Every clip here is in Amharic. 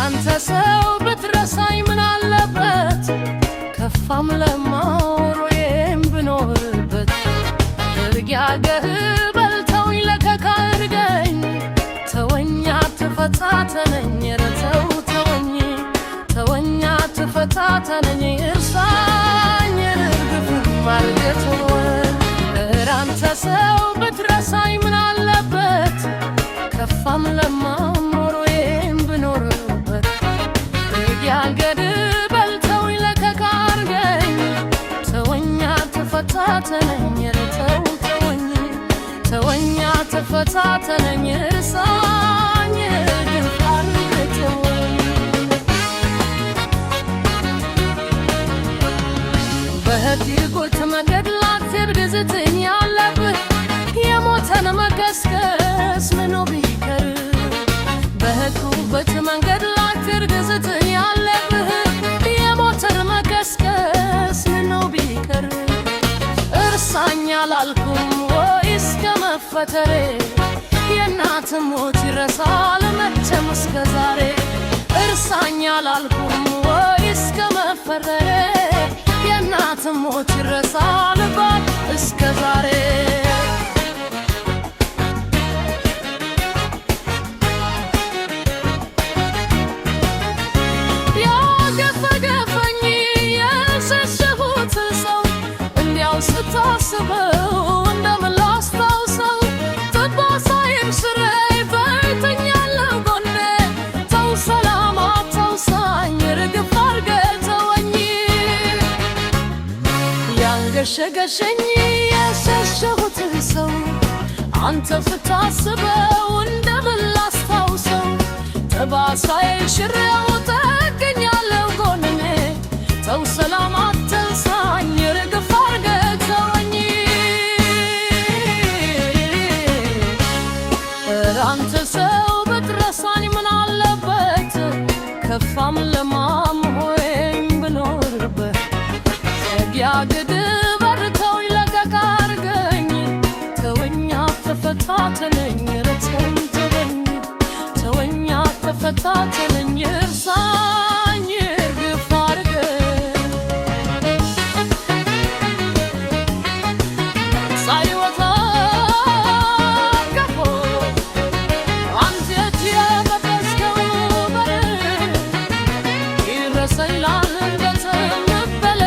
አንተ ሰው ብትረሳኝ ምን አለበት? ከፋም ለማውሮዬም ብኖርበት እርጊያገህ በልተውኝ ለከካ እርገኝ ተወኛ ትፈታተነኝ ኧረ ተው ተወኝ ተወኛ ትፈታተነኝ እርሳኝ እርግፍም አርገተወኝ። ኧረ አንተ ሰው ብትረሳኝ ምን አለበት? ከፋም ለማም ኖሮዬም ብኖርበት እያገድ በልተውኝ ለከካ አርገኝ ተወኛ ተፈታተነኝ ኧረ ተው ተወኝ ተወኛ ተፈታተነኝ እርሳኝ እርግፍ አርገህ ተወኝ። በህቲጎት መገድላት ግዝትኝ ያለብህ የሞተን መቀስቀስ ምኑ ቢቀር በህኩበት መንገድ ላትር ግዝትኝ ያለብህ የሞተን መቀስቀስ ምኑ ቢቀር እርሳኝ አላልኩም ወይ እስከ መፈተሬ የእናት ሞት ይረሳል መቼም እስከ ዛሬ እርሳኝ አላልኩም ወይ እስከ መፈተሬ የእናት ሞት ይረሳል ባል እስከ ዛሬ። ያገፈገፈኝ የሸሸሁት ሰው እንዲያው ስታስበው እንደምን ላስታውሰው ጠባሳዬን ሽሬ በተኛለሁ ጎኔ ተው ሰላም አታውሳኝ ርግፍ አድርገህ ተወኝ። ያንገሸገሸኝ የሸሸሁት ሰው አንተ ስታስበው እንደምን ላስታውሰው ጠባሳዬን ሽሬው ጠግኛለሁ ጎኔ ተው ሰላም አትንሳኝ ርግፍ አድርገህ ተወኝ። ኧረ አንተ ሰው ብትረሳኝ ምን አለበት? ከፋም ለማም ሆዬም ብኖርበት ያግድ በርተውኝ ለቀቅ አድርገኝ ተወኝ አትፈታተነኝ ኧረ ተው ተወኝ ተወኝ አትፈታተነኝ እርሳኝ እርግፍ አድርገኝ። ሳይወጣ ገፎ አንጀት የበጠስከው በር ይረሰላል እንደተነበለ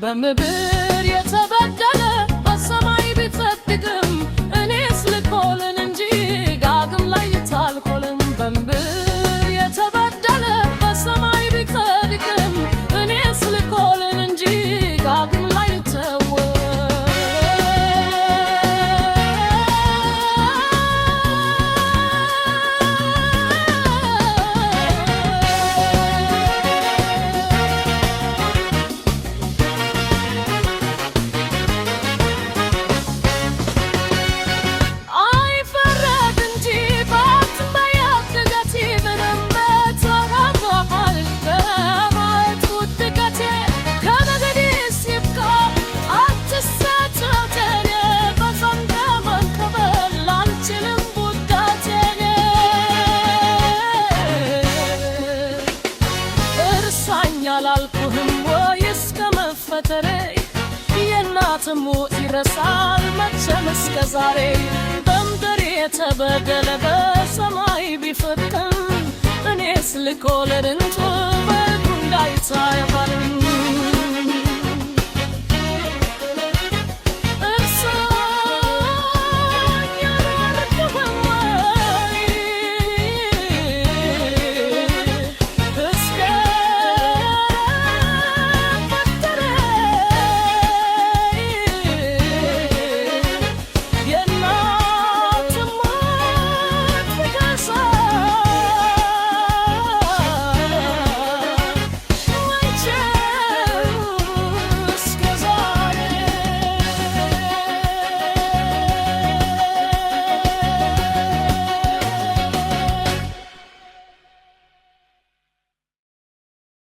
በምድር የተበደለ በሰማይ ቢጸድቅም እኔስ ልኮልን እንጂ ጋግም ላይ ታልኮልን በምድር የተበደለ በሰማይ ቢጸድቅም እኔስ ልኮልን እንጂ ጋግም ላይ ተወ። አይፈረድ እንጂ ባትበያት ምንም በተራራል በማየት ውድቀቴ ከነገዲስ ይብቃ አትሰጨጨኔ በጸንተ መንከበል አልችልም ቡዳቴኔ እርሳኝ አላልኩህም ወይ እስከ መፈጠሬ የእናት ሞት ይረሳል መቼም እስከ ዛሬ በምድር የተበደለ በሰማይ ቢፈቅም እኔስ ልኮለድንቱ በጉ እንዳይታይባልም።